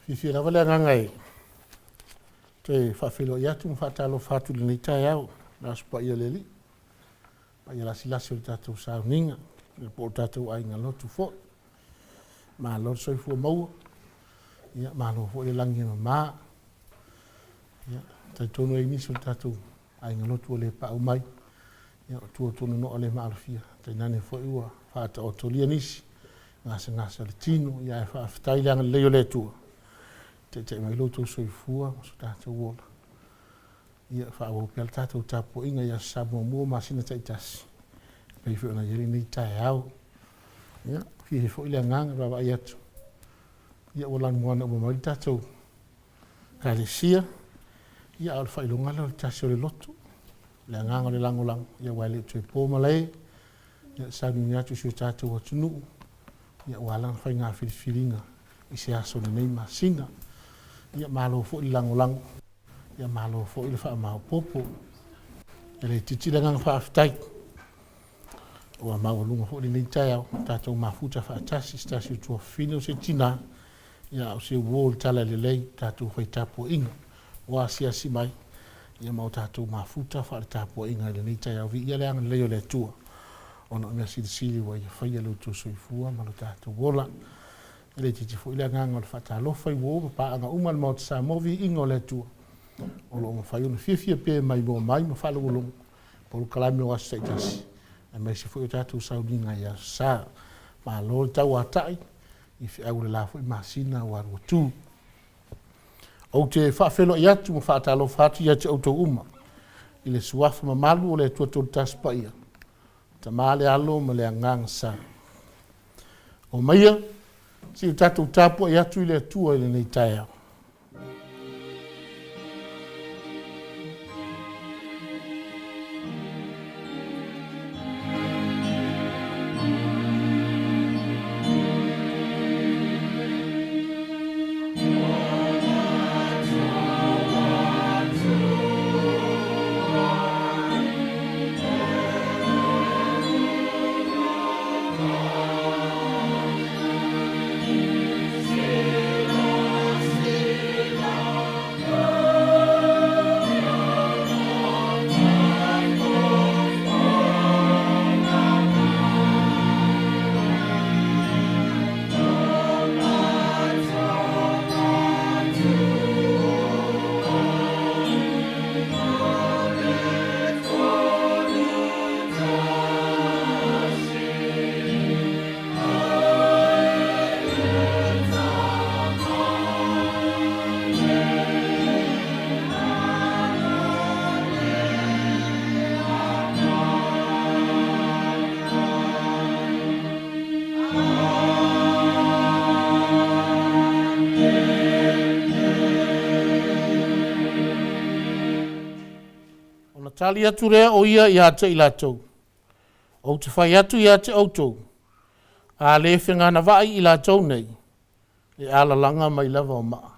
Fiafia lava le agaga e toe faafeiloai atu ma faatalofa atu i lenei taeao, le Aso Paia o le Alii, paia lasilasi o le tatou sauniga, po o tatou aiga lotu foi. Malo le soifua maua, ia malo foi le lagi e mama. Ia, talitonu e i ai nisi o le tatou aiga lotu ua le paau mai, ia o tua o tononoa le maalofia, tainane foi ua faataotolia nisi gasegase o le tino, ia ae faafetai i le agalelei o le Atua, taitai mai lo outou soifua ma so tatou ola. Ia faaauau pea le tatou tapuaiga i Aso Sa muamua o masina taitasi, e pei foi ona i ai lenei taeao. Ia, fiafia foi le agaga e vaavaai atu, ia ua lanumoana uma mai le tatou Ekalesia, ia a o le faailoga lea o le tasi o le loto, o le agaga o le lagolago, aua e le o toe po malae, e sauniuni atu i si o tatou atunuu aua lana faiga filifiliga i se aso o lenei masina. Ia malo foi le lagolago, ia malo foi le faamaopoopo. E le itiiti le agaga faafetai ua maualuga foi lenei taeao ua tatou mafuta faatasi i se tasi o tuafafine o se tina, a o se uo i le talalelei, le tatou fai tapuaiga ua asiasi mai ma o tatou mafuta faale-tapuaiga i lenei taeao. Viia le agalelei o le Atua ona o mea silisili ua Ia faia i lo outou soifua ma lo tatou ola. E le itiiti foi le agaga o le faatalofa i uo ma paaga uma a le Maota Samoa, viiga o le Atua o lo o mafai ona fiafia pea e maimoa mai ma faalogologo i polokalame o aso taitasi, aemaise foi o tatou sauniga i Aso Sa. Malo le tauatai i feau o le la foi masina ua alu atu. Ou te faafeiloai atu ma faatalofa atu ia te outou uma i le suafa mamalu o le Atua Toletasi Paia, Tama le Alo ma le Agaga Sa. Omaia, se i o tatou tapuai atu i le Atua i lenei taeao. Ona tali atu lea o ia ia te i latou, Ou te fai atu ia te outou, a le feganavaai i latou nei, e alalaga mai lava o maa.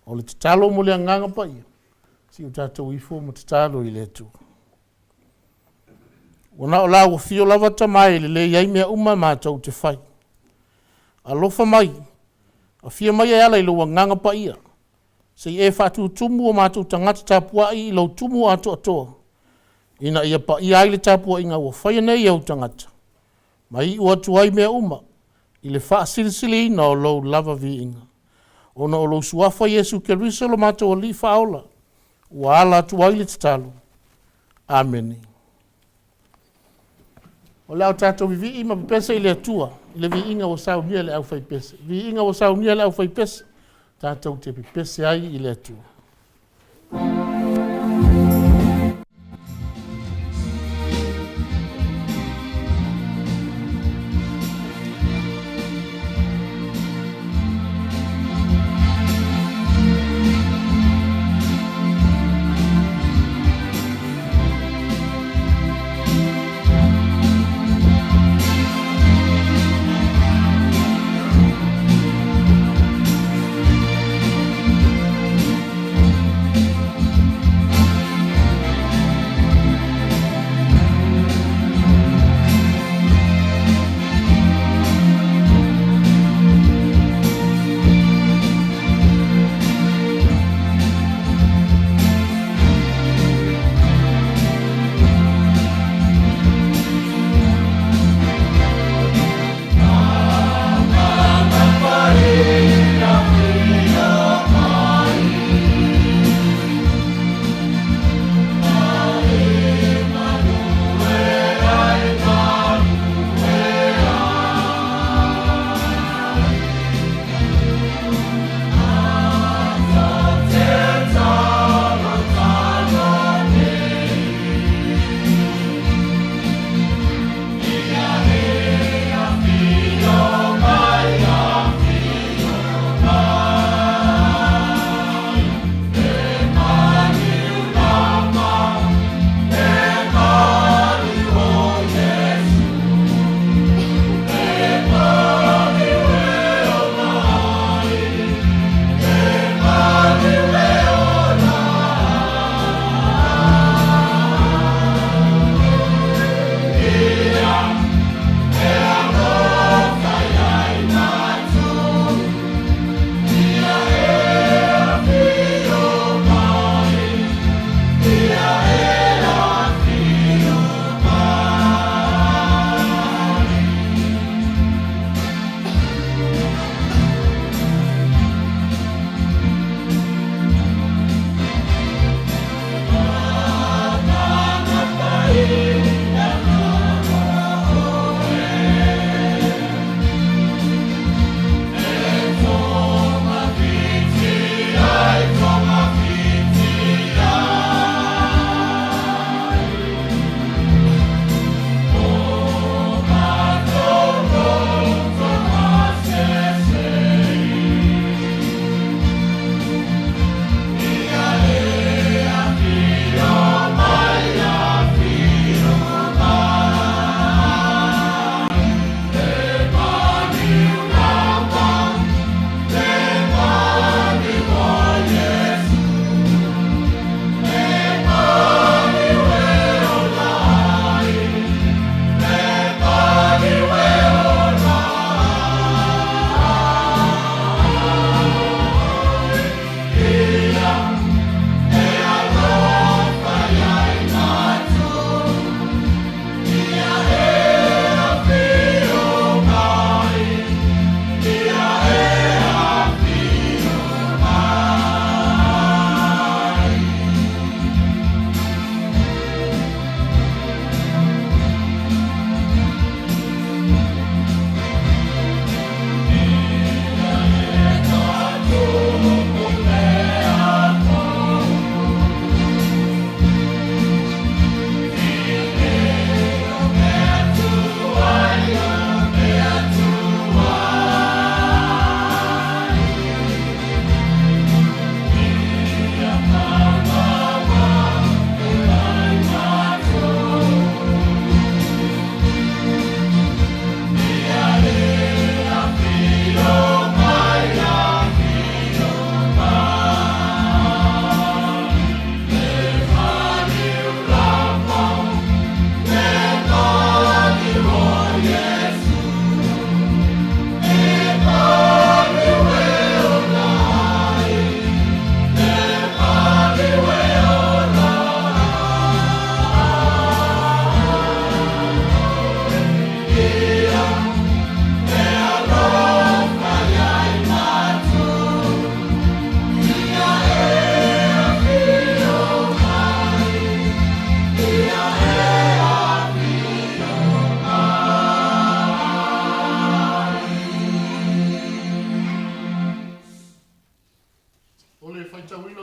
O le tatalo mo le Agaga Paia, se i o tatou ifo ma tatalo i le Atua. Ua na o lau afio lava Tama e lelei ai mea uma matou te fai. Alofa mai, afio mai e ala i lou Agaga Paia, se i e faatutumu o matou tagata tapuai i lou tumu atoatoa, ina ia paia ai le tapuaiga ua faia nei e ou tagata, ma iu atu ai mea uma i le faasilisiliina o lou lava viiga. Ona o lou suafa Iesu Keriso lo matou Alii Faaola, ua ala atu ai le tatalo. Amene. O le a o tatou vivii ma pepese i le Atua i le viiga ua saunia e le aufaipese. Viiga ua saunia e le aufaipese, tatou te pepese ai i le Atua.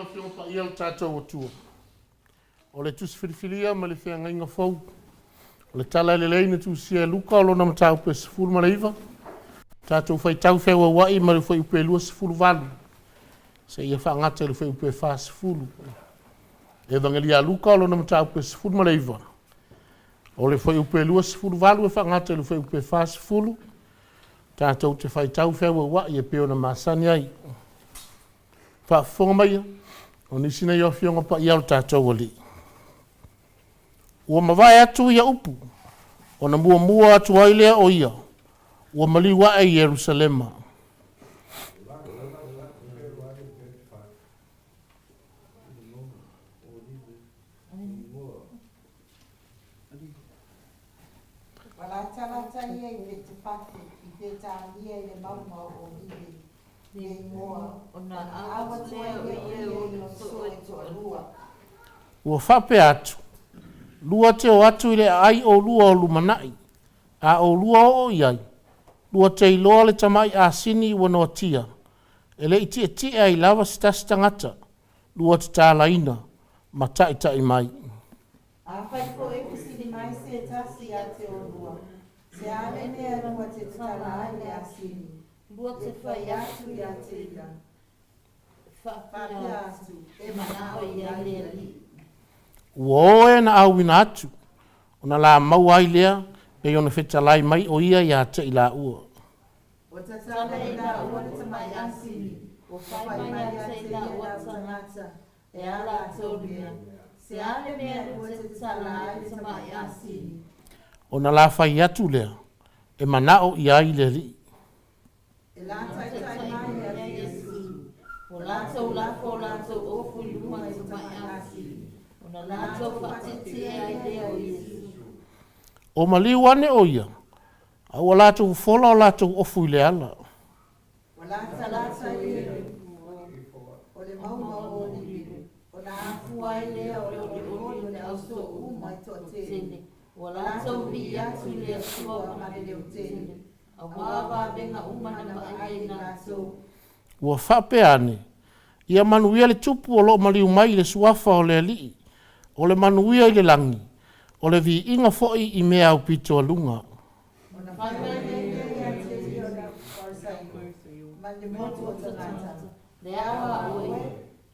Afioga Paia o le tatou Atua, o le Tusi Filifilia ma le Feagaiga Fou, o le Tala Lelei na tusia e Luka o lona mataupu e 19, tatou faitau feauauai mai le fuaiupu e 28 seia faagata i le fuaiupu e 40. Evagelia a Luka o lona mataupu e 19, o le fuaiupu e 28 e faagata i le fuaiupu e 40, tatou te faitau feauauai e pei ona masani ai. Faafofoga maia, o nisi nei o Afioga Paia a lo tatou Alii. Ua mavae atu ia upu, ona muamua atu ai lea o ia, ua maliu ae i Ierusalema. Ua latalata ia i Petefake i Petania i le mauga o Olive le igoa, ona au atu ai lea o ia i ona soo e toalua. Ua faapea atu, lua te o atu i le aai oulua o lumanai, a oulua oo i ai, lua te iloa le tamai asini ua noatia, e le i tietie ai lava se tasi tagata, lua tatalaina ma taʻitaʻi mai. Afai foi e fesili mai se tasi ia te oulua, se a le mea lua te tatala ai le asini, lua te fai atu ia te ia, faapea atu, e manao i ai le Alii. Ua o e na auina atu, ona la maua ai lea, pei ona fetalai mai o ia ia te i laua. Ua tatala e laua le tamai asini, ua fai mai ia te ia le au tagata, e a latou mea, se a le mea lua te tatala ai le tamai asini? Ona la fai atu lea, e manao i ai le Alii. E lataitai mai ia Iesu, ua latou lafo o latou ofu i luga i le tamai asini, ona latou faatietie ai lea o Iesu. O maliu ane o ia, a ua latou fofola o latou ofu i le ala. Ua latalata ia i le o le mauga o Olive, ona afua ai lea o le olioli o le ausoo uma e toatele, ua latou vivii atu i le Atua ma le leotele, aua vavega uma na vaaia e i latou. Ua faapea ane, Ia manuia le Tupu o lo o maliu mai i le suafa o le Alii, o le manuia i le lagi, o le viiga foi i mea aupito aluga. Ona fai mai ai lea ia te ia o le Farisai ma le motu o tagata, Le ao a oe,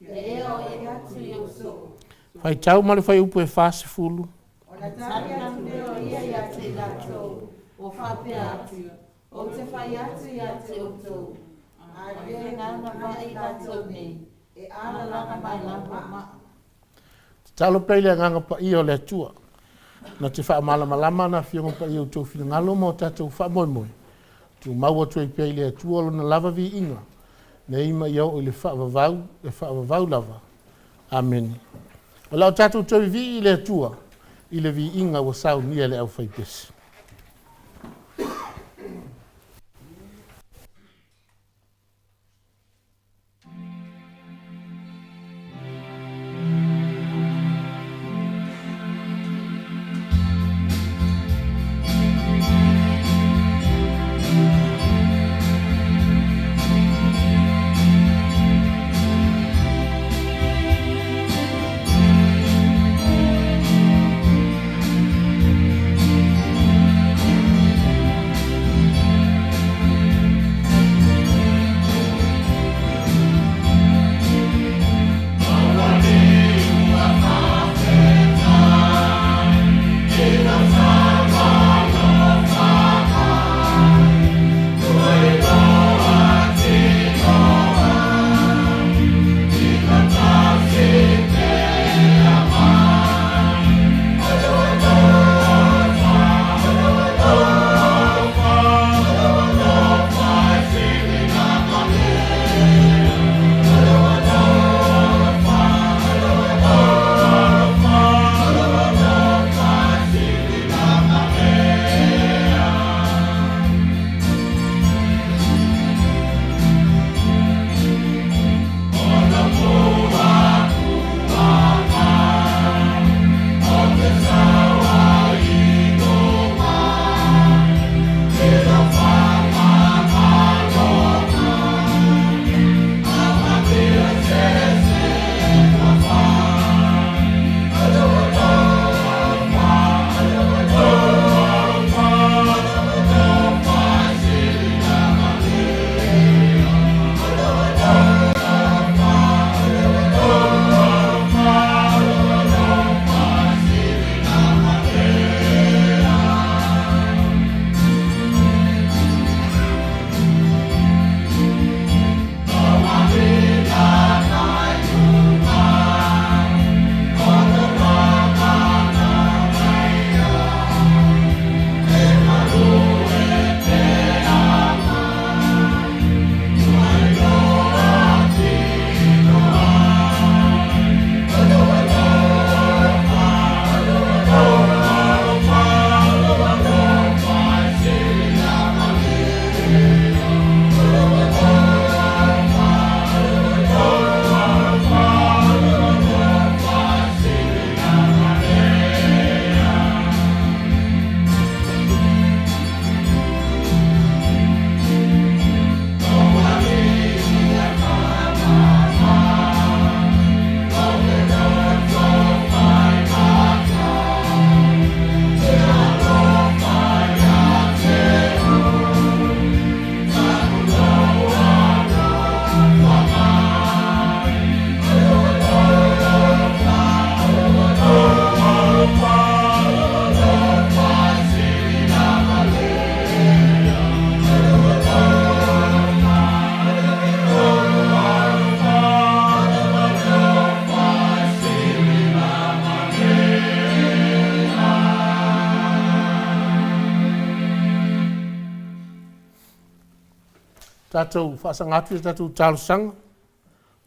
le ea o e atu i ou soo. Faitau ma le fuaiupu e 40. Ona tali atu lea o ia ia te i latou, ua faapea atu, Ou te fai atu ia te outou, a le gagavai i latou nei, e alalaga mai lava maa. Tatalo pea i le Agaga Paia o le Atua, na te faamalamalama ana Afioga Paia i outou finagalo ma o tatou faamoemoe, tumau atu ai pea i le Atua Lona lava viiga, nei ma ia oo i le faavavau, e faavavau lava. Amene. O le a o tatou toe vivii i le Atua i le viiga ua saunia e le aufaipese. tatou faasaga atu i a tatou talosaga,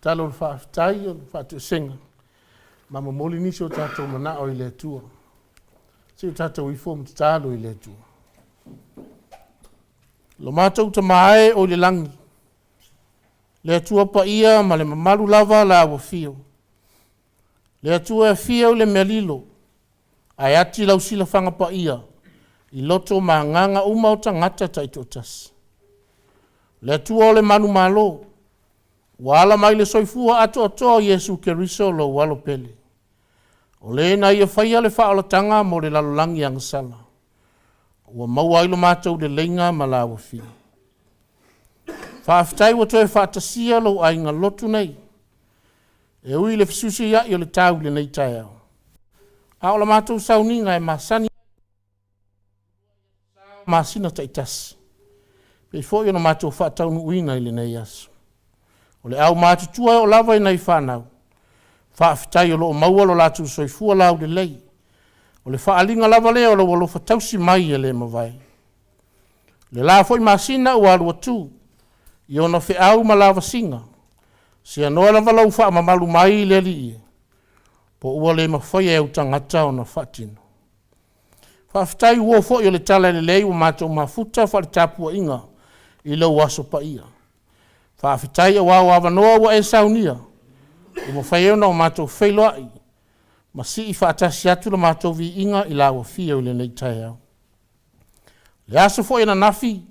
talo o le faafetai, o le faatoesega, ma momoli nisi o tatou manao i le Atua. Se i o tatou ifo ma tatalo i le Atua. Lo matou Tama e oi le lagi, le Atua paia ma le mamalu lava la ua afio, le Atua e afio i le mea lilo, ae ati lau silafaga paia i loto ma agaga uma o tagata taitoatasi. Le Atua o le manumalo, ua ala mai le soifua atoatoa o Iesu Keriso lou Alo pele, o Le na Ia faia le faaolataga mo le lalolagi agasala, ua maua ai lo matou leleiga ma la ua fili. Faafetai ua toe faatasia lou aiga lotu nei, e ui i le fesuisuiai o le tau i lenei taeao, a o la matou sauniga e masani masina taitasi, pei foi ona matou faataunuuina i lenei aso. O le aumatutua e oo lava i nai fanau, faafetai o lo o maua lo latou soifua laulelei, o le faaaliga lava lea o lou alofa tausi mai e le mavae. O le la foi masina ua alu atu i ona feau ma lavasiga, seanoa lava lou faamamalu mai le Alii e, po ua le mafaia e au tagata ona faatino. Faafetai ua uo foi o le tala lelei ua matou mafuta faale-tapuaiga i lou aso paia. Faafetai aua o avanoa ua e saunia ua mafai ai ona o matou feiloai ma sii faatasi atu le matou viiga i lau afio i lenei taeao. O le aso foi ananafi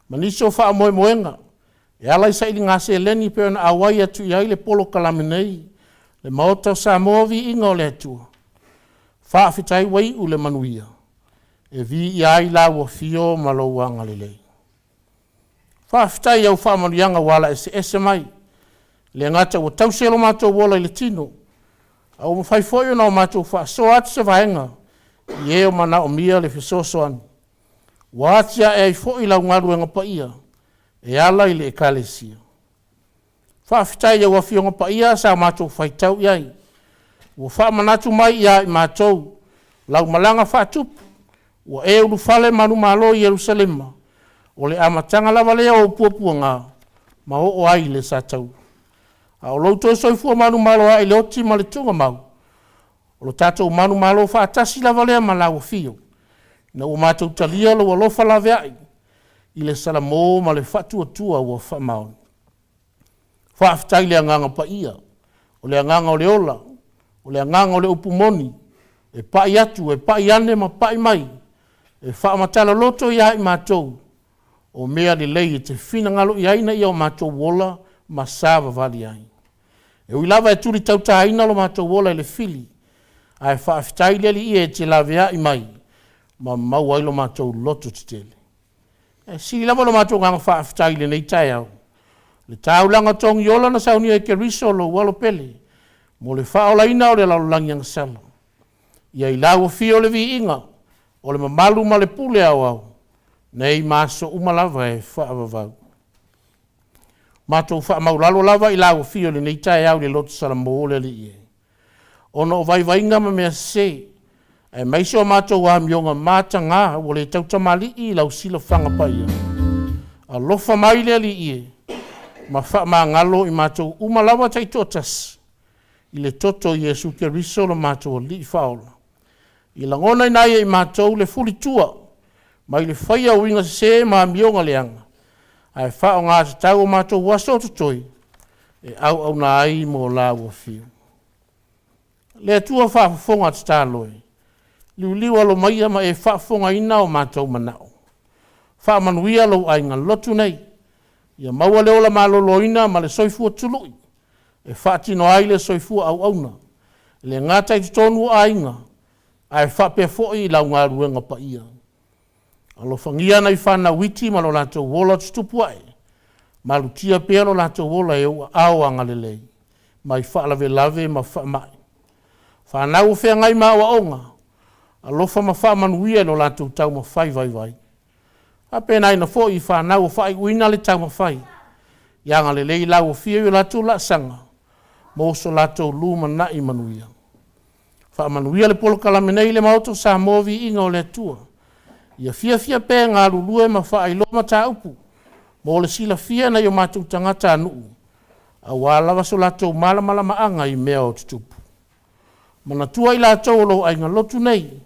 ma nisi o faamoemoega e ala i sailiga seleni e pei ona auai atu i ai le polokalame nei, le Maota o Samoa, Viiga o le Atua, faafetai ua iu le manuia e viia ai lau afio ma lou agalelei. Faafetai i au faamanuiaga ua ala eseese mai, e le gata ua tausi e lo matou ola i le tino, a ua mafai foi ona matou faasoa atu se vaega i e o manaomia le fesoasoani, ua atiae ai foi lau galuega paia e ala i le Ekalesia. Faafetai i au Afioga Paia sa matou faitau i ai, ua faamanatu mai ia i matou lau malaga faatupu ua e ulufale manumalo i Ierusalema, o le amataga lava lea o ou puapuaga ma oo ai i le sataua, a o lou toe soifua manumalo ai i le oti ma le tuugamau. O lo tatou manumalo faatasi lava lea ma lau afio, ina ua matou talia lou alofa laveai i le salamo ma le faatuatua ua faamaoni. Faafetai i le Agaga Paia, o le Agaga o le ola, o le Agaga o le upu moni, e pai atu e pai ane ma pai mai, e faamatala loto ia i matou o mea lelei e te finagalo i ai ina ia o matou ola ma savavali ai. E ui lava e tuli tautaina lo matou ola i le fili, ae faafetai le Alii e te laveai mai ma maua ai lo matou loto tetele. E sili lava lo matou agaga faafetai i lenei taeao, le taulaga togiola na saunia e Keriso lou Alo pele mo le faaolaina o le lalolagi agasala. Ia i lau afio le viiga o le mamalu ma le pule aoao, nei ma aso uma lava e faavavau. Matou faamaulalo lava i lau afio i lenei taeao i le loto salamo le Alii e, ona o vaivaiga ma mea sese, aemaise o matou amioga mataga ua le tautamalii i lau silafaga paia. Alofa mai le Alii e, ma faamagalo i matou uma lava taitoatasi i le toto o Iesu Keriso lo matou Alii Faaola. I lagonaina ai e i matou le fulitua mai le faia o uiga sese ma amioga leaga, ae faaaoga tatau o matou aso o totoe e auauna ai mo lau afio. Le Atua faafofoga tatalo e, liuliu alo maia ma e faafofogaina o matou manao. Faamanuia lou aiga lotu nei, ia maua le ola maloloina ma le soifua tului e faatino ai le soifua auauna, e le gata i totonu o aiga, ae faapea foi i lau galuega paia. Alofagia nai fanau iti ma lo latou ola tutupu ae, malutia pea lo latou ola i ou aao agalelei, mai faalavelave ma faamai. Fanau o feagai ma aoaoga, alofa ma faamanuia i lo latou taumafai vaivai. Faapenaina foi i fanau o faaiuina le taumafai, ia agalelei lau afio i o latou laasaga mo so latou lumanai manuia. Faamanuia le polokalame nei i le Maota o Samoa, Viiga o le Atua. Ia fiafia pea e galulue ma faailoa mataupu. Mo le silafia e nai o matou tagatanuu, aua lava so latou malamalamaaga i mea o tutupu. Manatua i latou o lou aiga lotu nei,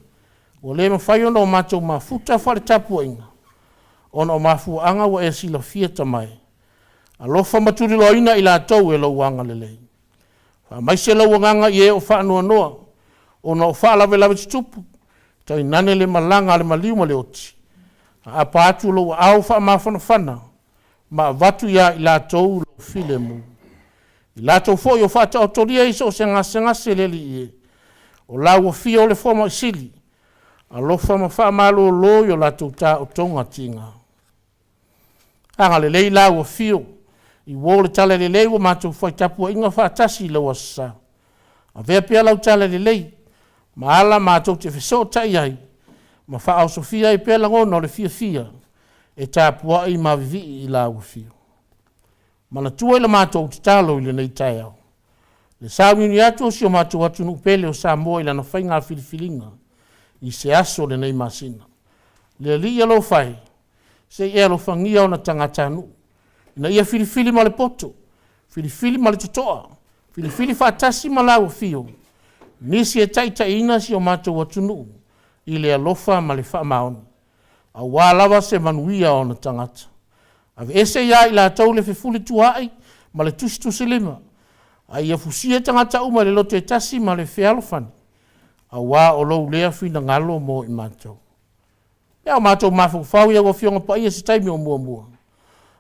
ua le mafai ona o matou mafuta faaletapuaiga, ona o mafuaaga ua e silafia tamae. Alofa ma tuliloaina i latou e lou agalelei. Faamaise lou agaga i e o faanoanoa ona o faalavelave tutupu, tainane le malaga a le maliu ma le oti, aapa atu lou aao faamafanafana ma avatu ia i latou lou filemu. I latou foi o faataotolia i so o se gasegase le Alii e, o lau afio le fomai sili, alofa ma faamalolo i o latou taotoga tiga. Agalelei lau afio i uo o le talalelei ua matou fai tapuaiga faatasi i lou Aso Sa. Avea pea lau talalelei ma ala matou te fesootai ai ma faaosofia ai pea lagona o le fiafia e tapuai ma vivii i lau afio. Manatua i la matou tatalo i lenei taeao le sauniuni atu o si o matou atunuu pele o Samoa i lana faiga filifiliga i se aso o lenei masina. Le Alii alofa e, se i e alofagia ona tagatanuu ina ia filifili ma le poto, filifili ma le totoa, filifili faatasi ma lau afio nisi e taitaiina si o matou atunuu i le alofa ma le faamaoni aua lava se manuia o ona tagata. Aveese ia i latou le fefulisai ma le tusitusilima, a ia fusia tagata uma i le loto e tasi ma le fealofani, aua o lou lea finagalo mo i matou. Pe a o matou mafaufau i au Afioga Paia i se taimi o muamua,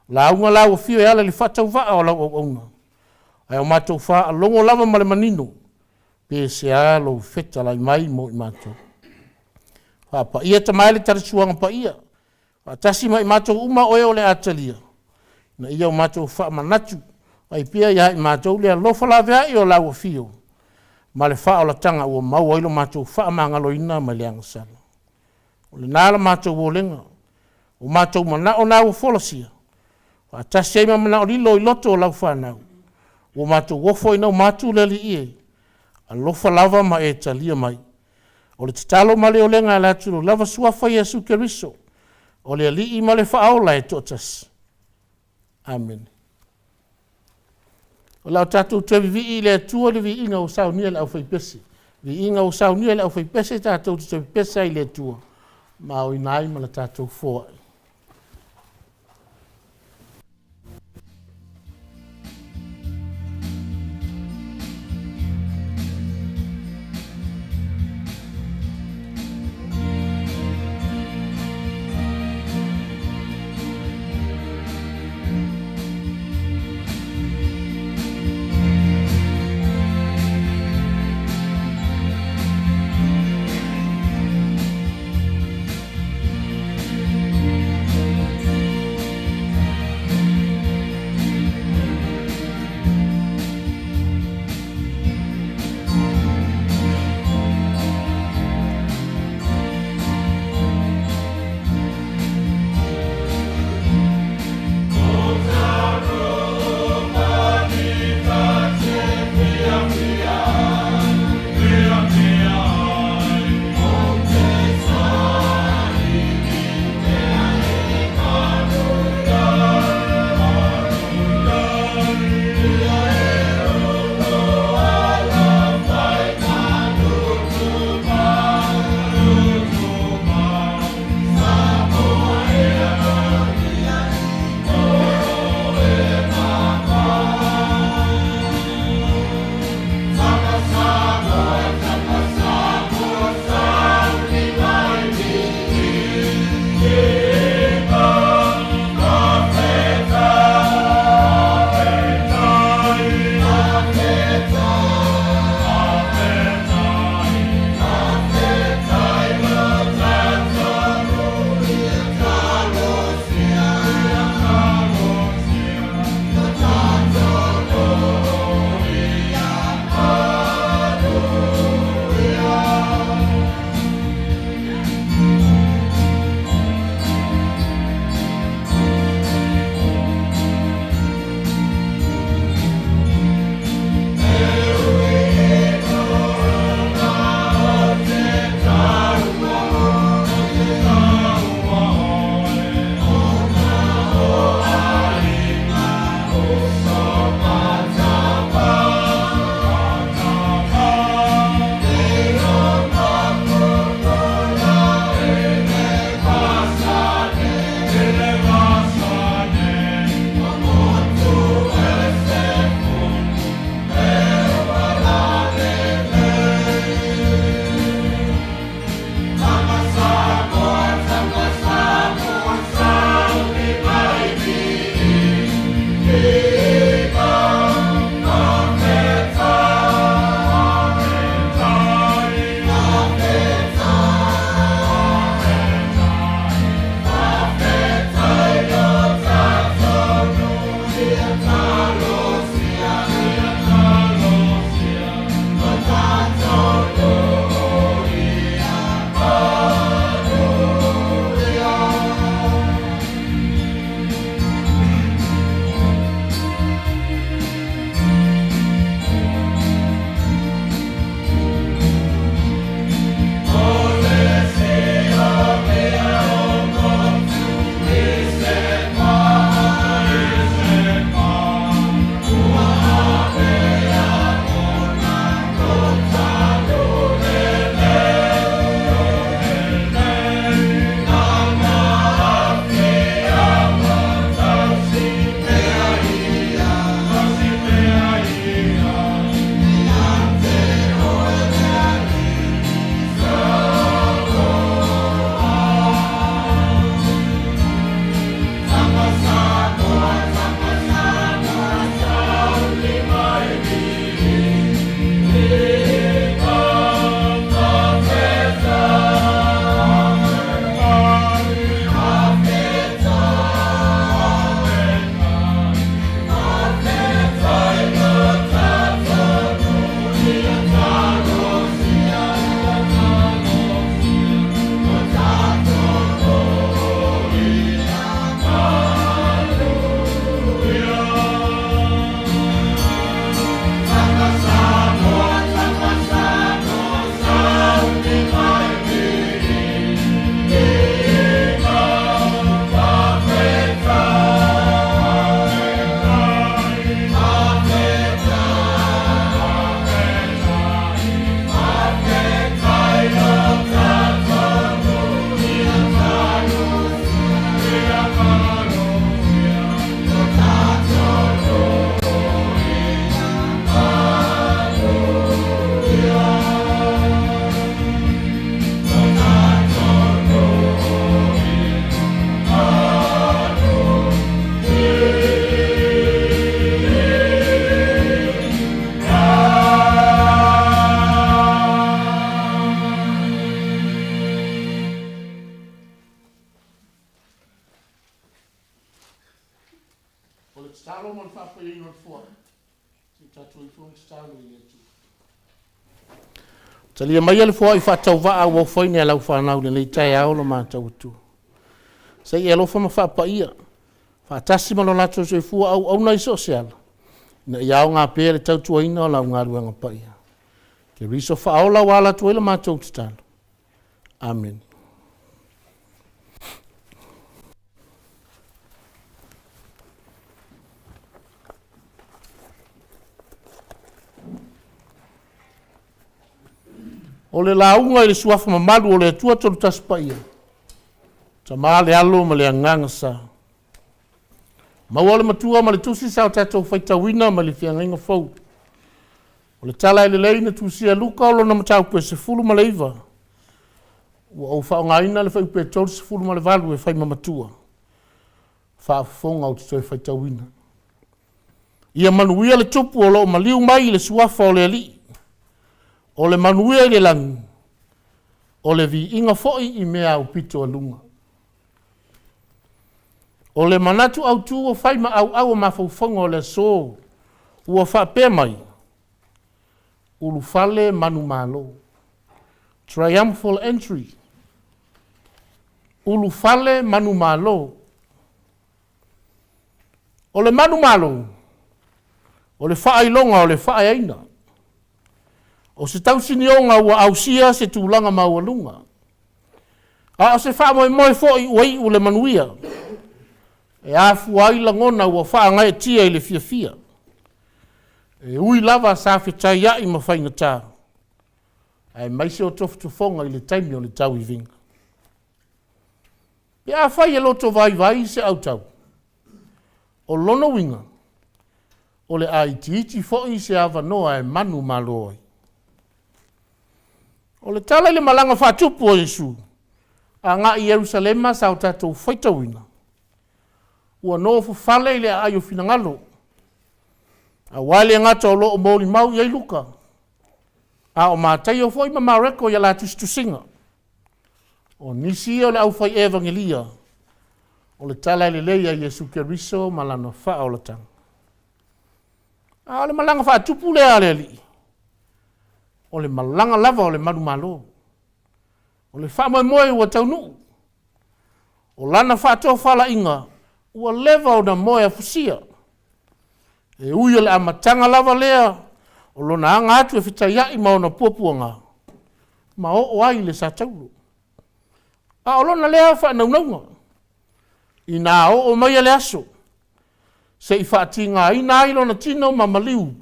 lauga lau afio e ala i le faatauvaa o lau auauna, ae o matou faalogo lava ma le manino pe sea lou fetalai mai mo i matou. Faapaia tamae le talasuaga paia faatasi ma i matou uma o e o le a talia, ina ia o matou faamanatu ai pea ia i matou le alofa laveai o lau afio ma le faaolataga ua maua ai lo matou faamagaloina mai le agasala. O lena la matou olega, o matou manao na ua folasia faatasi ai ma manao lilo i loto o lau fanau ua matou ofo inauma atu le Alii e, alofa lava ma e talia mai. O le tatalo ma le olega e ala atu i lou lava Suafa Iesu Keriso o le Alii ma le Faaola e toatasi. Amene. O le a tatou toe vivii i le Atua i le viiga ua saunia e le aufaipese. Viiga ua saunia e le aufaipese tatou te toe pepese ai i le Atua ma aoina ai ma le tatou foai. o le foai, se i tatou ifo ma tatalo i le Atua. Talia maia le foai faatauvaa ua ofoina e lau fanau i lenei taeao lo matou Atua. Se i e alofa ma faapaia faatasi ma lo latou soifua auauna i so o se ala, ina ia aoga pea le tautuaina o lau galuega paia. Keriso faaola ua ala atu ai la matou tatalo. Amene. O le lauga i le suafa mamalu o le Atua Tolutasi Paia, Tama le Alo ma le Agaga Sa. Maua le Matua ma le Tusi sa o tatou faitauina mai le Feagaiga Fou. O le tala e lelei na tusia e Luka o lona mataupu e 19. Ua ou faaaogaina le fuaiupu e 38 e fai ma matua. Faafofoga ou te toe faitauina. Ia manuia le tupu o lo o maliu mai i le suafa o le Alii. O le manuia i le lagi, o le viiga foi i mea aupito a luga. O le manatu autu ua fai ma auau o mafaufauga o le aso ua faapea mai, ulufale manumalo. Triumphal entry. Ulufale manumalo. O le manumalo, o le faailoga o le faaeaina. O se tausinioga ua ausia se tulaga maualuga. A o se faamoemoe foi ua iu le manuia, e afua ai lagona ua faagaeetia i le fiafia. E ui lava sa fetaiai ma faigata, aemaise o tofotofoga i le taimi o le tauiviga. Pe afai e loto vaivai se autau, o lona uiga, o le a itiiti foi se avanoa e manumalo ai. O le tala i le malaga faatupu a Iesu agai i Ierusalema sa o tatou faitauina, ua nofofale i le aai o finagalo, aua e le gata o lo o molimau i ai Luka, a o Mataio foi ma Mareko i a la tusitusiga. O nisi ia o le aufai evagelia o le tala lelei a Iesu Keriso ma lana faaolataga. A o le malaga faatupu lea a le Alii, o le malaga lava o le manumalo. O le faamoemoe ua taunuu. O lana faatofalaiga ua leva ona moe afusia. E ui o le amataga lava lea o lona aga atu e fetaiai ma ona puapuaga, ma oo ai i le satauro. A o lona lea faanaunauga, ina oo maia le aso se i faatigaina ai lona tino ma maliu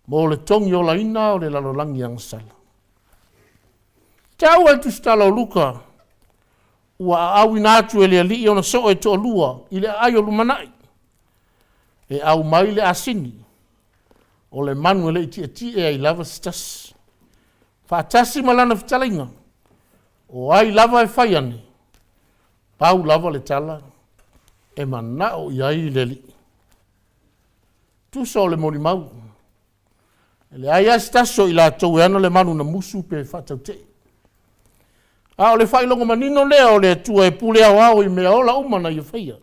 mo le togiolaina o le lalolagi agasala. Taua e le tusitala o Luka, ua aauina atu e le Alii ona soo e toalua i le aai o lumanai, e aumai le asini, o le manu e le i tietie ai lava se tasi. Faatasi ma lana fetalaiga, o ai lava e fai ane, pau lava le tala e manao i ai le Alii. Tusa o le molimau, e leai lava se tasi o i latou e ana le manu na musu pe faatautee. A o le faailoga manino lea o le Atua e pule aoao i mea ola uma na ia faia,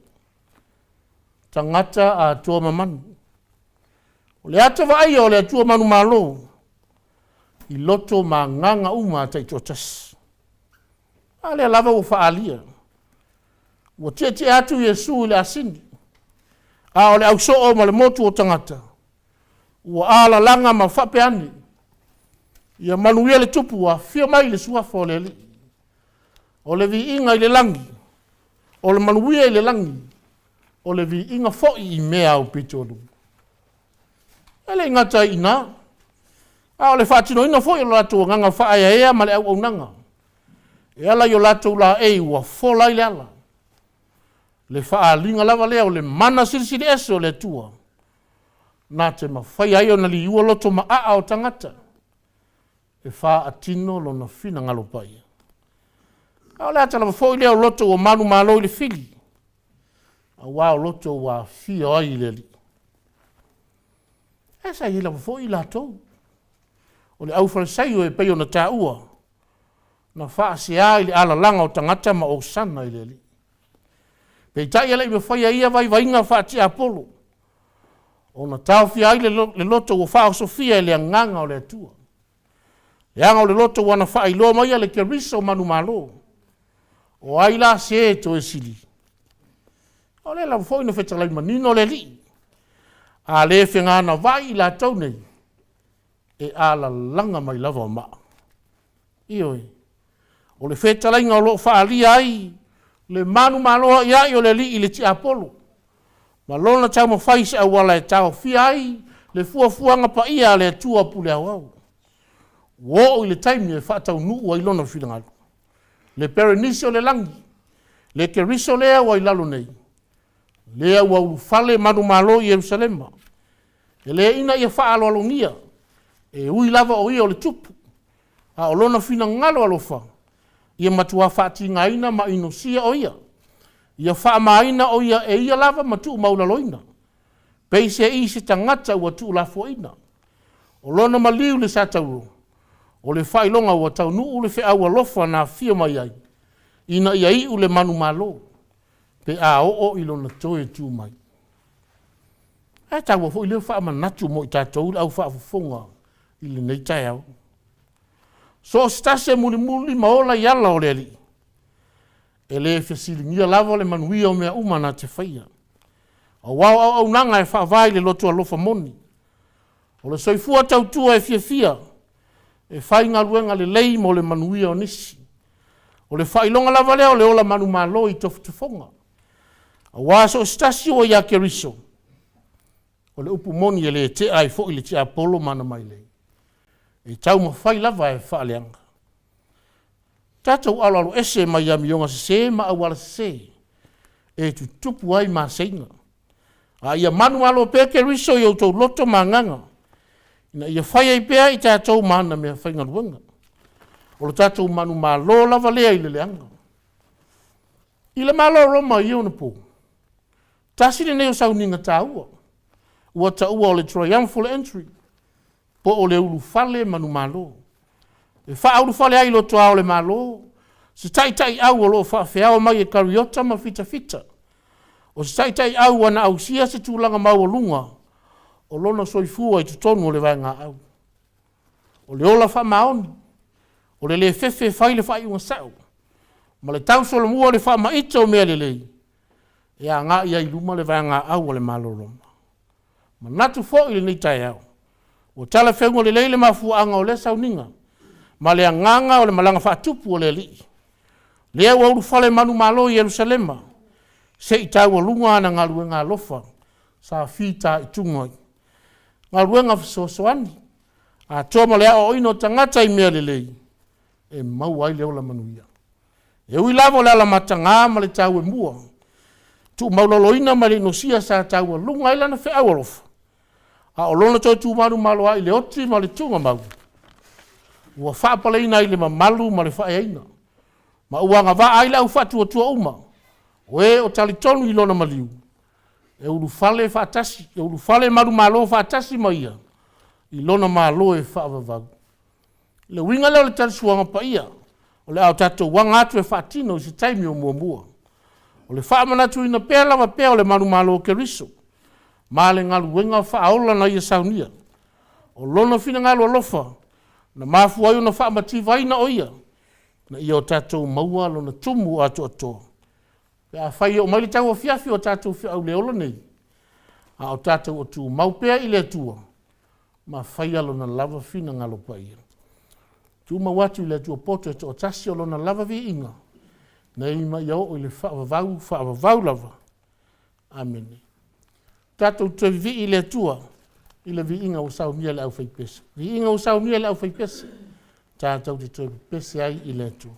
tagata atoa ma manu. O le ata vaaia o le Atua manumalo i loto ma agaga uma a taitoatasi. A lea lava ua faaalia. Ua tietie atu Iesu i le asini, a o le ausoo ma le motu o tagata, ua alalaga ma faapea ane, Ia manuia le tupu ua afio mai le suafa o le Alii. O le viiga i le lagi, o le manuia i le lagi, o le viiga foi i mea aupito luga. E le i gata ai i ina, a o le faatinoina foi o lo latou agaga faaeaea ma le auaunaga, e ala i o latou laei ua fola ai le ala. Le faaaliga lava lea o le mana silisili ese o le Atua, na te mafai ai ona liua loto maaa o tagata e faatino lona finagalo paia. A o le ata lava foi lea o loto ua manumalo i le fili, aua o loto ua afio ai i le Alii. Ae sa i ai lava foi i latou o le aufalesaio e pei ona taua, na faasea i le alalaga o tagata ma osana i le Alii. Peitai e le i mafaia ia vaivaiga faatiapolo. Ona taofia ai le loto ua faaosofia e le agaga o le Atua. Leaga o le loto ua na faailoa maia le Keriso manumalo. O ai la se e toe sili? O lea lava foi na fetalai manino le Alii. A le feganavaai i latou nei, e alalaga mai lava o maa. Ioe, o le fetalaiga o lo o faaalia ai le manumalo aiai o le Alii i le tiapolo ma lona taumafai i se auala e taofia ai le fuafuaga paia a le Atua Pule Aoao, ua oo i le taimi e faataunuu ai lona finagalo. Le Perenisi o le lagi, le Keriso lea ua i lalo nei, lea ua ulufale manumalo i Ierusalema, e le ina ia faaaloalogia, e ui lava o ia o le Tupu, a o lona finagalo alofa, ia matua faatigaina ma inosia o ia, ia faamaina o ia e ia lava ma tuumaualaloina, peiseai se tagata ua tuulafoaiina. O lona maliu i le satauro, o le faailoga ua taunuu le feau alofa na afio mai ai, ina ia iu le manumalo pe a oo i lona toe tu mai. Ae taua foi lea faamanatu mo i tatou le au faafofoga i lenei taeao. So o se tasi e mulimuli ma ola i ala o le Alii, e le fesiligia lava le manuia o mea uma na te faia. Aua o auaunaga e faavae i le loto alofa moni. O le soifua tautua e fiafia, e faigaluega lelei mo le manuia o nisi. O le faailoga lava lea o le ola manumalo i tofotofoga. Aua so o se tasi ua ia Keriso, o le upu moni e le tea ai foi le tiapolo ma ana mailei, e taumafai lava e faaleaga. Tatou aloaloese mai amioga sese ma auala sese e tutupu ai maseiga, a ia manumalo pea Keriso i outou loto ma agaga, ina ia fai ai pea i tatou ma ana meafaigaluega. O le tatou manumalo lava lea i le leaga. I le Malo o Roma i ona po, tasi lenei o sauniga taua ua taua o le triumphal entry, po o le ulufale manumalo, e faaulufale ai i lotoa o le Malo se taitaiau o lo o faafeao mai e kariota ma fitafita, o se taitaiau ua na ausia se tulaga maualuga o lona soifua i totonu o le vaegaau. O le ola faamaoni, o le le fefe e fai le faaiuga sao, ma le tausolomua o le faamaite o mea lelei e agai ai i luma le vaegaau a le Malo o Roma. E manatu foi i lenei taeao, ua talafeauga lelei le mafuaaga o lea sauniga ma le agaga o le malaga faatupu a le Alii, lea ua ulufale manumalo i Ierusalema se i taualuga ana galuega alofa sa fitaituga ai, galuega fesoasoani atoa ma le aoaoina o tagata i mea lelei e maua ai le ola manuia. E ui lava o le alamataga ma le tauemua, tuumaualaloina ma le inosia sa taualuga ai lana feau alofa, a o lona toe tu manumalo ai i le oti ma le tuugamau, ua faapaleina ai le mamalu ma le faaeaina, ma ua agavaa ai le au faatuatua uma o e o talitonu i lona maliu e ulufale faatasi, e ulufale manumalo faatasi ma ia i lona Malo e faavavau. O le uiga lea o le talisuaga paia o le a tatou aga atu e faatino i se taimi o muamua. O le faamanatuina pea lava pea o le manumalo o Keriso ma le galuega faaola na ia saunia. O lona finagalo alofa na mafua ai ona faamativaina o ia, ina ia o tatou maua lona tumu atoatoa pe afai e oo mai le tauafiafi o tatou feau le ola nei, a o tatou o tumau pea i le Atua ma faia lona lava finagalo paia. Tumau atu i le Atua poto e toatasi o lona lava viiga nei ma ia oo i le faavavau, faavavau lava. Amene. Tatou toe vivii i le Atua i le viiga ua saunia e le aufaipese. Viiga ua saunia e le aufaipese, tatou te toe pepese ai i le Atua.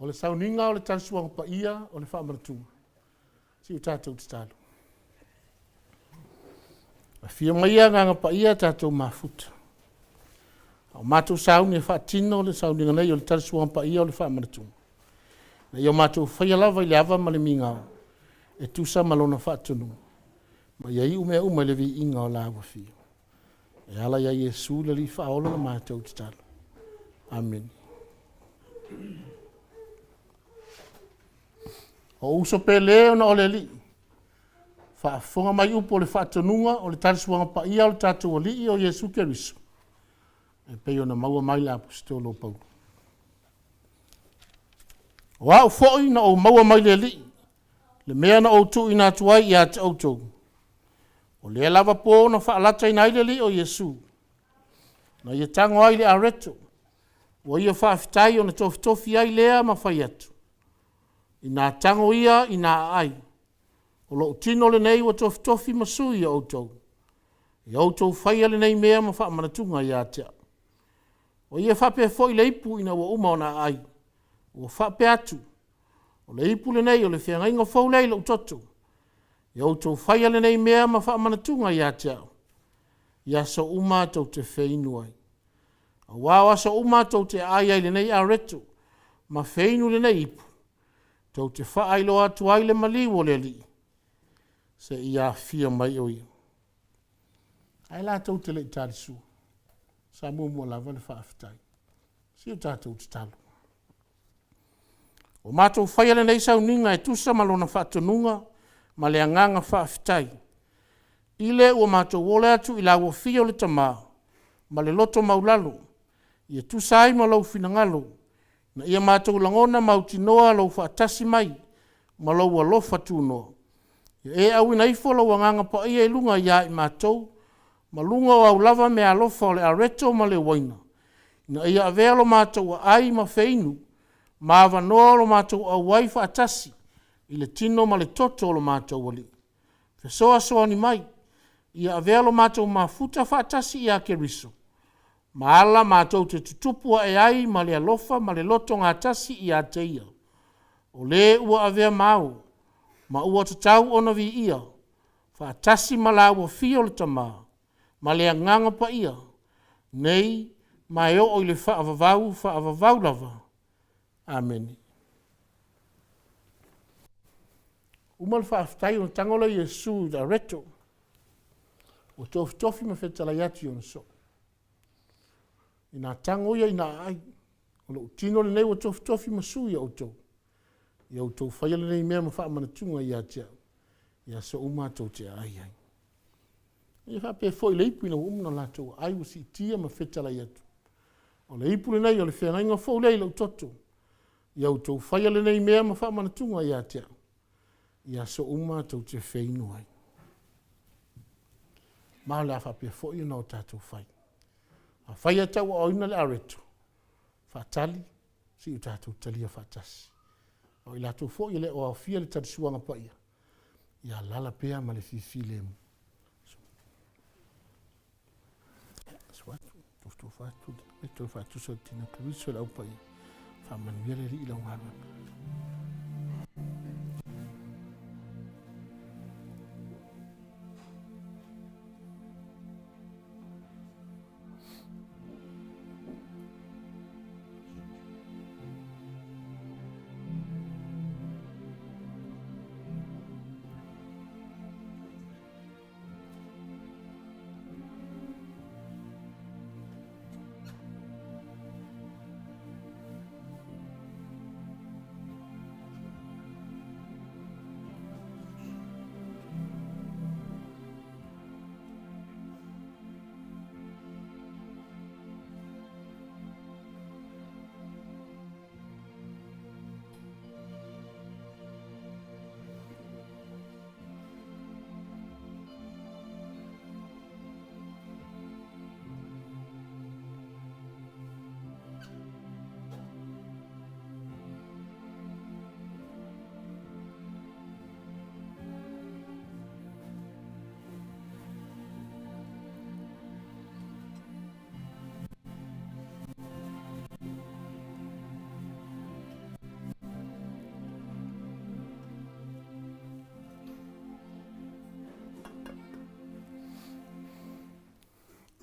O le sauniga o le talisuaga paia o le faamanatuga. Si o tatou tatalo. Afio mai ia Agaga Paia tatou mafuta. A o matou sauni e faatino le sauniga nei o le talisuaga paia o le faamanatuga. Na ia matou faia lava i le ava ma le migao e tusa ma lona faatonuga. Ma ia iu mea uma i le viiga o lau Afio. E ala ia Iesu le Alii Faaola la matou tatalo. Amene. O uso pele ona o le Alii, faafofoga mai upu o le faatonuga o le talisuaga paia o le tatou Alii o Iesu Keriso, e pei ona maua mai le Aposetolo o Paulo. O au foi na ou maua mai le Alii, le mea na ou tuuina atu ai ia te outou, o lea lava po na faalataina ai le Alii o Iesu, na ia tago ai i le areto, ua ia faafetai ona tofitofi ai lea ma fai atu, “Ina tago ia ina aai, o lou tino lenei ua tofitofi ma sui o outou. Ia outou faia lenei mea ma faamanatuga ia te au.” Ua ia faapea foi le ipu ina ua uma ona aai, ua faapea atu, “O le ipu lenei o le feagaiga fou lea i lou toto. Ia outou faia lenei mea ma faamanatuga ia te au, i aso uma tou te feinu ai. Aua o aso uma tou te aai ai i lenei areto ma feinu i lenei ipu, tou te faailoa atu ai le maliu o le Alii seia afio mai o ia. Ae latou te le i talisua, sa muamua lava le faafetai. Se i o tatou tatalo. Ua matou faia lenei sauniga e tusa ma Lona faatonuga ma le agaga faafetai, i le ua matou ole atu i lau afio le Tama ma le loto maualalo, ia tusa ai ma lou finagalo, ina ia matou lagona mautinoa lou faatasi mai ma lou alofa tunoa. Ia e auina ifo lou Agaga Paia i luga ia i matou ma luga o au lava meaalofa o le areto ma le uaina, ina ia avea lo matou aai ma feinu ma avanoa o lo matou auai faatasi i le tino ma le toto o lo matou Alii. Fesoasoani mai, ia avea lo matou mafuta faatasi ia Keriso ma ala matou te tutupu ae ai ma le alofa ma le loto gatasi ia te Ia, o Le ua avea ma Ao ma ua tatau ona viia, faatasi ma la Afio le Tama ma le Agaga Paia, nei ma e oo i le faavavau faavavau lava. Amene. Uma le faafetai ona tago lea o Iesu i le areto ua tofitofi ma fetalai atu i ona soo. Ina tago ia ina aai, o lou tino lenei ua tofitofi ma sui o outou. Ia outou faia lenei mea ma faamanatuga ia te au, i aso uma tou te aai ai. E faapea foi i le ipu ina ua uma ona latou aai ua siitia ma fetalai atu, o le ipu lenei o le feagaiga fou lea i lou toto. Ia outou faia lenei mea ma faamanatuga ia te au, i aso uma tou te feinu ai. Ma o le a faapea foi ona tatou fai. Afai e tauaaoina le areto, faatali seia o tatou talia faatasi. O i latou foi e le o aofia i le talisuaga paia, ia alaala pea ma le fifilemu. Susu atu, tofutofu atu le toe faatusa o le tino Keriso i le Au Paia. Faamanuia le Alii i lau galuega.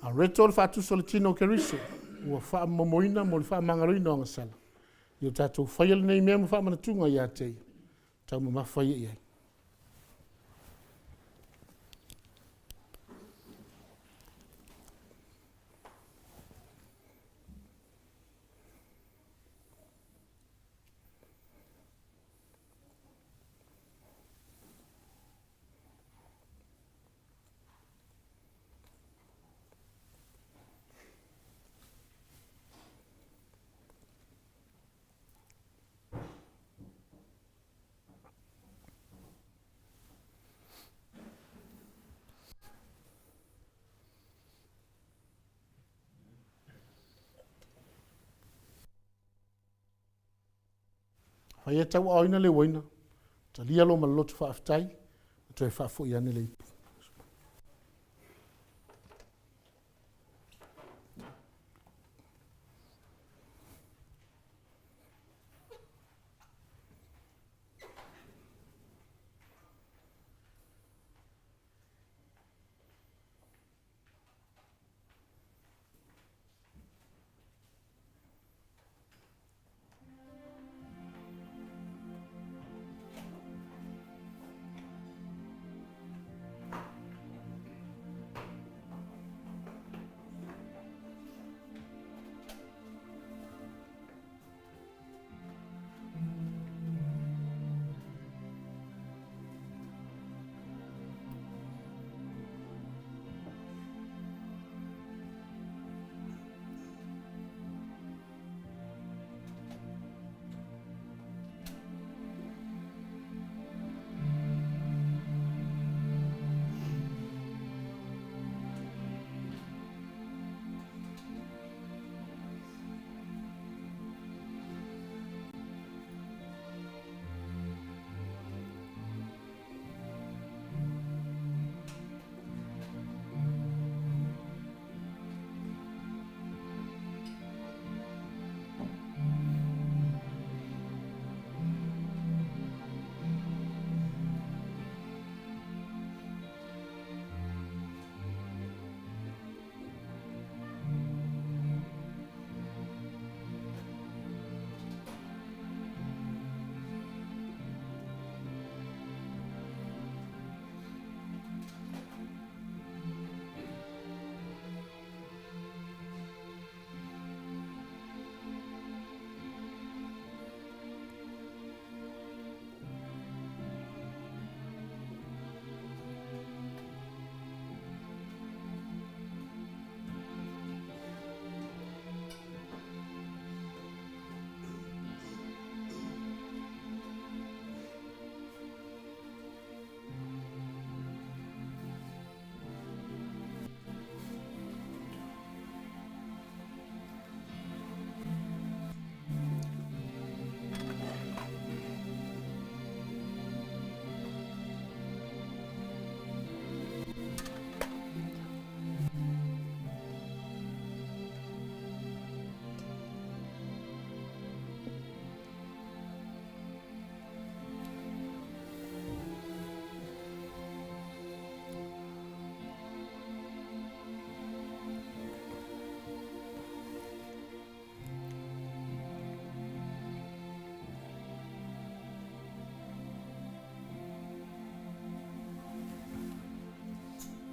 A reto le faatusa o le tino o Keriso, ua faamomoina mo le faamagaloina o agasala, ia o tatou faia lenei mea ma faamanatuga ia te ia, taumamafa ia i ai. Fai e tauaaoina le uaina, talia lo ma le loto faafetai, toe faafoi ane le ipu.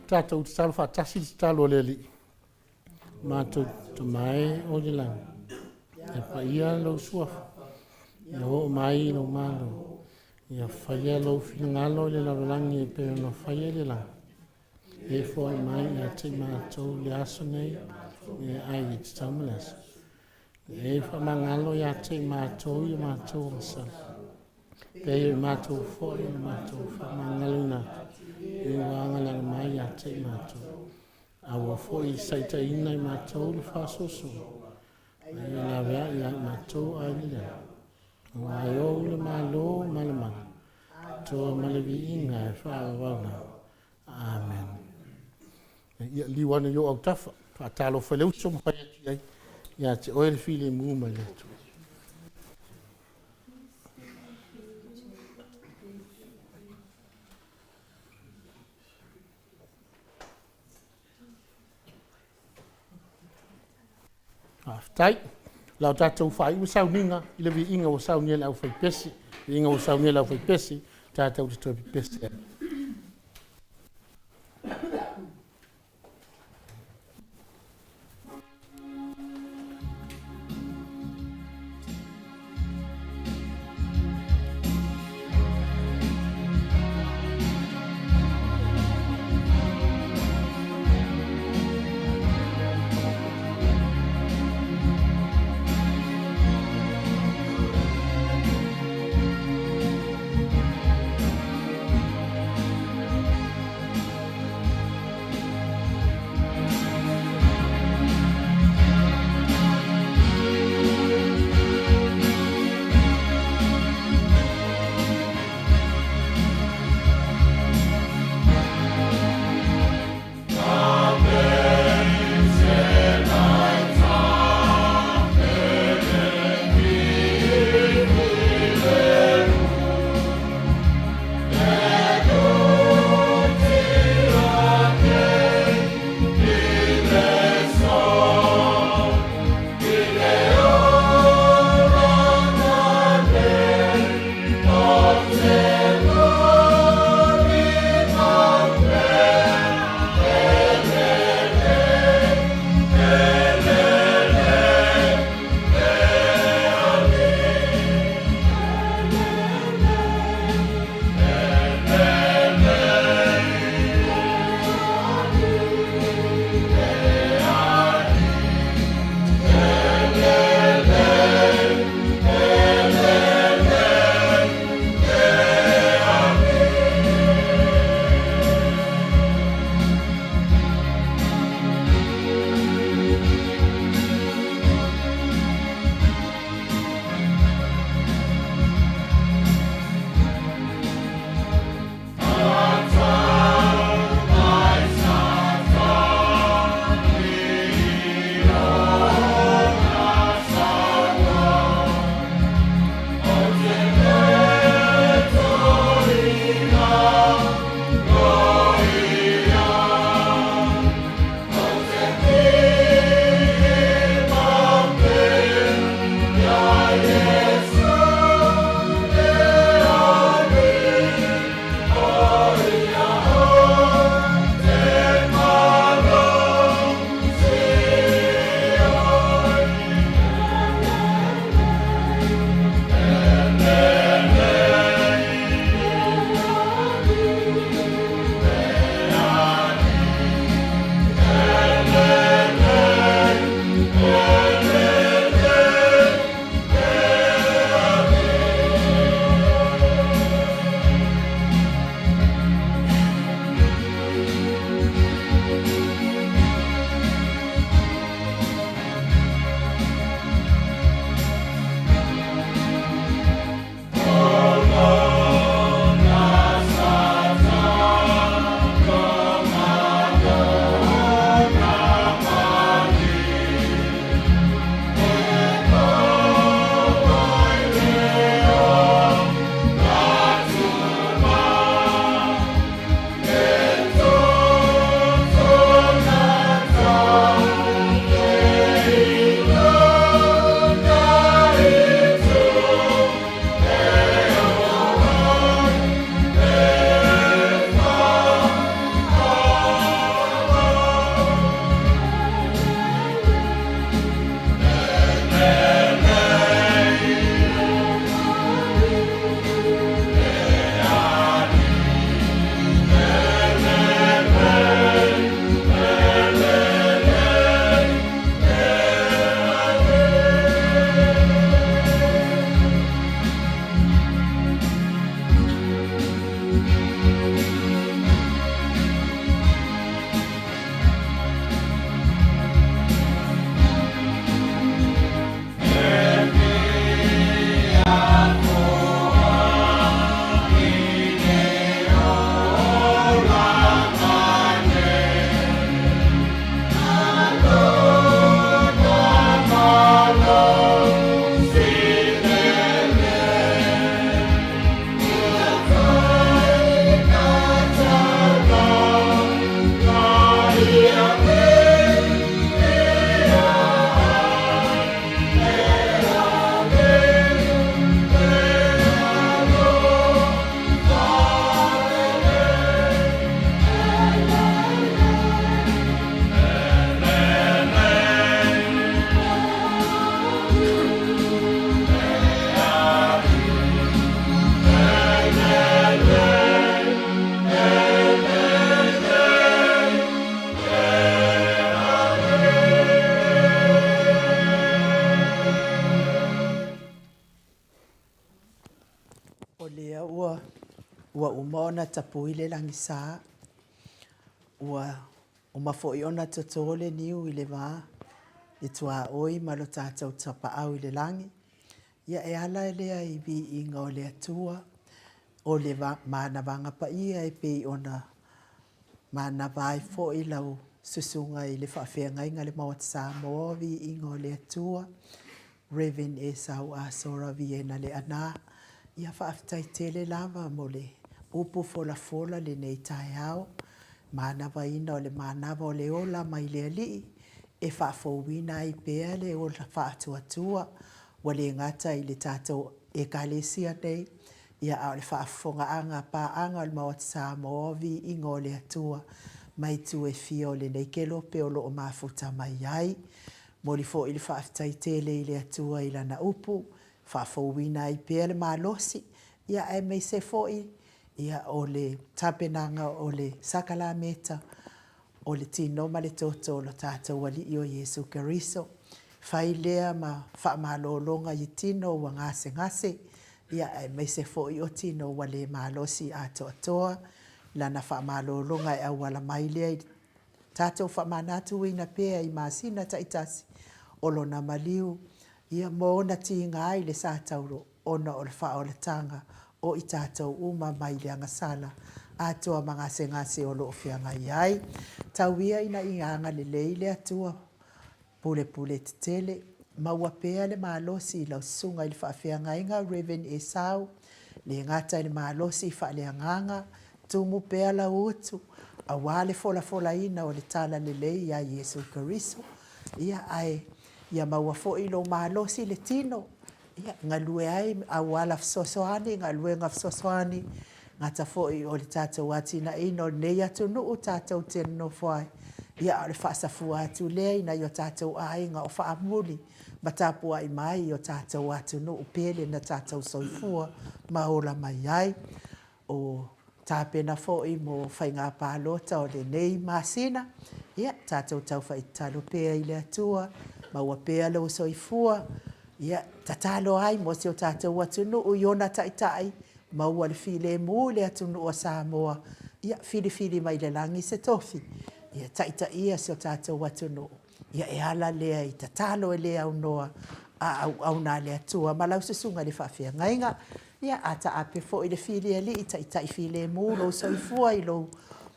Tatou tatalo faatasi le tatalo a le Alii. Matou Tama e o i le lagi, ia paia lou suafa, ia oo mai lou malo, ia faia lou finagalo i le lalolagi e pei ona faia i le lagi. E foai mai ia te i matou le aso nei, mea ai e tatau ma le aso. E faamagalo ia te i matou i o matou agasala. Pei o matou foi o matou faamagaloina atu, i ua agalaga mai ia te i matou. A ua foi saitaina i matou le faasoasoa, a ia laveai ia i matou ai le lea. Aua e ou le malo ma le mana, toa ma le viiga e whaawau. Amen. Ia liu ane i o autafa, faatalofa i le uso ma fai atu i ai, ia te oe le filemu mai le Atua. Faafetai. O le a tatou faaiu le sauniga i le viiga ua saunia e le aufaipese, viiga ua saunia e le aufaipese tatou te toe pepese ai. uma ona tapui le lagisa, ua uma foi ona toto le niu i le va, le tuaoi ma lo tatou tapaau i le lagi. Ia e ala lea i viiga o le Atua, o le manavaga paia e pei ona manava ai foi lau susuga i le faafeagaiga i le Maota Samoa o Viiga o le Atua, Rev. Esau Asora Viena Leaana. Ia faafetai tele lava mo le upu folafola lenei taeao, manavaina o le manava o le ola mai le Alii e faafouina ai pea le ola faatuatua ua le gata i le tatou Ekalesia nei, ia a o le faafofogaaga a paaga o le Maota Samoa o Viiga o le Atua mai itu e fia o lenei kelope o lo o mafuta mai ai. Momoli foi le faafetai tele i le Atua i Lana upu, faafouina ai pea le malosi, ia aemaise foi ia o le tapenaga o le sakalameta o le tino ma le toto o lo tatou Alii o Iesu Keriso. Fai lea ma faamalologa i tino ua gasegase, ia aemaise foi o tino ua le malosi atoatoa, Lana faamalologa e auala mai lea i le tatou faamanatuina pea i masina taitasi o Lona maliu, ia mo ona tiga i le sa tauro ona o le faaolataga o i tatou uma mai le agasala atoa ma gasegase o lo o feagai ai. Tau ia ina ia agalelei le Atua pulepule tetele, maua pea le malosi i lau susuga i le faafeagaiga Rev. Esau, le gata i le malosi faaleagaga, tumu pea lau utu, aua le folafolaina o le tala lelei ia Iesu Keriso, ia ae ia maua foi lou malosi i le tino, Ia, galue ai auala fesoasoani, galuega fesoasoani, gata foi o le tatou atinaeina o lenei atunuu tatou te nonofo ai, ia a o le faasafua atu lea i nai o tatou aiga o faamuli ma tapuai mai i o tatou atunuu pele na tatou soifua ma ola mai ai. O tapena foi mo faiga palota o lenei masina, ia tatou taufa'i tatalo pea i le Atua, maua pea lou soifua, ia tatalo ai mo si o tatou atunuu i ona taitai, maua le filemu i le atunuu o Samoa, ia filifili mai le lagi se tofi, ia taitaia si o tatou atunuu. Ia e ala lea i tatalo e le aunoa a auauna a le Atua ma lau susuga i le faafeagaiga. Ia, a taape foi le filialii taitai filemu lou soifua i lou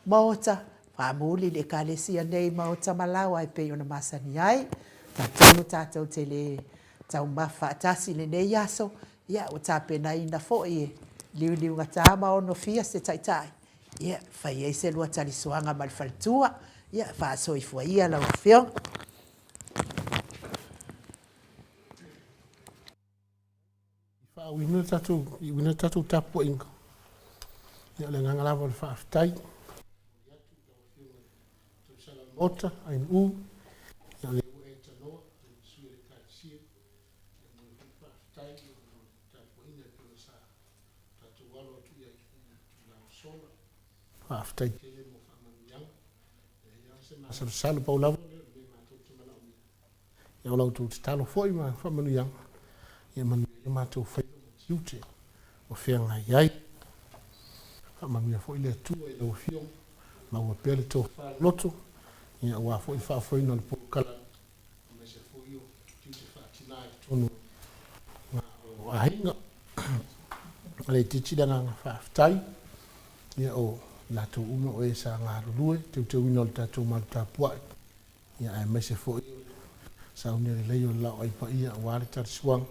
maota, faamuli i le Ekalesia nei maota ma laoa e pei ona masani ai. Talitonu tatou te le taumafa faatasi i lenei aso, ia ua tapenaina foi e liuliugata ma onofia se taitai, ia, e fai ai se lua talisuaga ma le faletua. Ia, faasoifua ia lau Afioga. Faauiina le tatou, iuina le tatou tapuaiga. Ia, o le agaga lava o le faafetai. Momoli atu i lau Afioga i le Tausala o le Maota, Ainuu, ia o lea ua e tanoa i le sui o le Ekalesia. Ia, momoli foi le faafetai ona o le tapuaiga e pei ona sa tatou alo atu i ai i itula ua sola. Faafetai tele mo faamanuiaga. E leai lava se masalosalo, pau lava lea o le mea matou te manaomia. Ia o la outou tatalo foi ma faamanuiaga, ia manuia ai o matou faiva ma tiute o feagai ai. Faamanuia foi le Atua i lau Afioga, maua pea le tofa loto, ia aua foi le faafoeina o le polokalame, aemaise foi o tiute faatina i totonu o aiga. E le itiiti le agaga faafetai, ia o latou uma o e sa galulue, teuteuina o le tatou malu tapuai, ia aemaise foi o le saunia lelei o le laoai paia aua le talisuaga.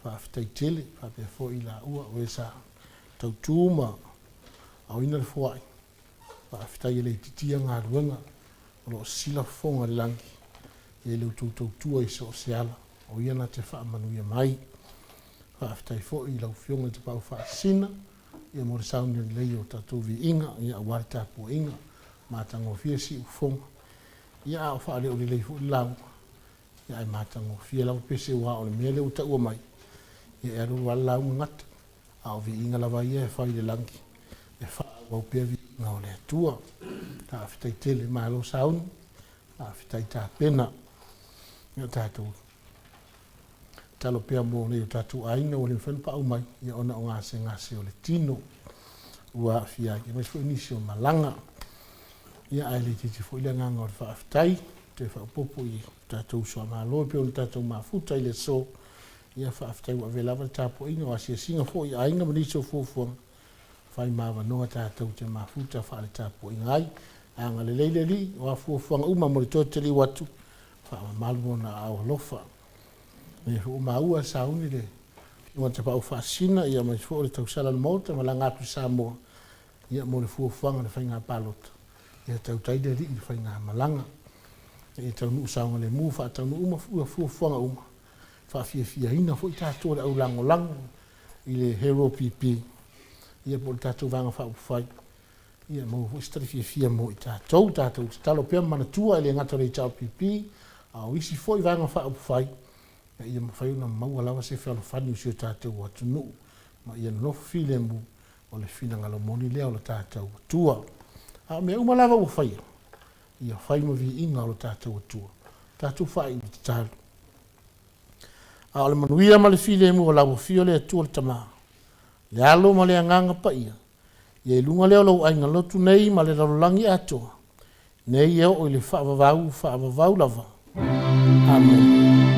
Faafetai tele faapea foi i laua o e sa tautu ma aoina le foai. Faafetai e le itiitia galuega o lo o sila fofoga o le lagi i le outou tautua i so o se ala, o ia na te faamanuia mai. Faafetai foi i lau Afioga i le Tapaau Faasisina ia mo le saunia lelei o tatou viiga ia aua le tapuaiga matagofie siufofoga. Ia a o faaleo lelei foi le lauga, ia ae matagofie lava pese aua o le mea lea ua taua mai, ia e alu alu lava le lauga gata, a o viiga lava ia e fai i le lagi, e faaauau pea viiga o le Atua. Faafetai tele, malo sauni, faafetai tapena. Ia tatou tatalo pea mo nai o tatou aiga ua le mafai ona paau mai, ia ona o gasegase o le tino. ua aafia ai, aemaise foi nisi o malaga. Ia, ae le itiiti foi le agaga o le faafetai, toe faaopoopo i tatou uso a Malo e pei ona tatou mafuta i le aso. Ia faafetai ua avea lava le tapuaiga, o asiasiga foi i aiga ma nisi o fuafuaga, fai ma avanoa tatou te mafuta faale-tapuaiga ai. Agalelei le Alii, o a fuafuaga uma mo le toe taliu atu, faamamalu ona aao alofa. O lea foi ua maua e sauni le Afioga ia Tapaau Faasisina aemaise foi o le tausala a le Maota e malaga atu i Samoa mo le fuafuaga o le faiga palota. Ia tautai le Alii i le faigamalaga ina ia taunuu saogalemu, faataunuu uma fuafuaga uma, e faafiafiaina foi tatou e le au lagolago i le Hero PP po o le tatou Vaega Faaupufai, ia maua foi se tali fiafia mo i tatou. Tatou tatalo pea ma manatua, e le gata o le HRPP, a o isi foi Vaega Faaupufai, ina ia mafai ona maua lava se fealofani o si o tatou atunuu, ma ia nonofo filemu, o le finagalo moni lea o le tatou Atua. A o mea uma lava ua faia, ia fai ma viiga o lo tatou Atua. Tatou faaiu i le tatalo. A o le manuia ma le filemu o lau Afio le Atua le Tama, le Alo ma le Agaga Paia, ia i luga lea o lou aiga lotu nei ma le lalolagi atoa, nei e oo i le faavavau, faavavau lava. Amene.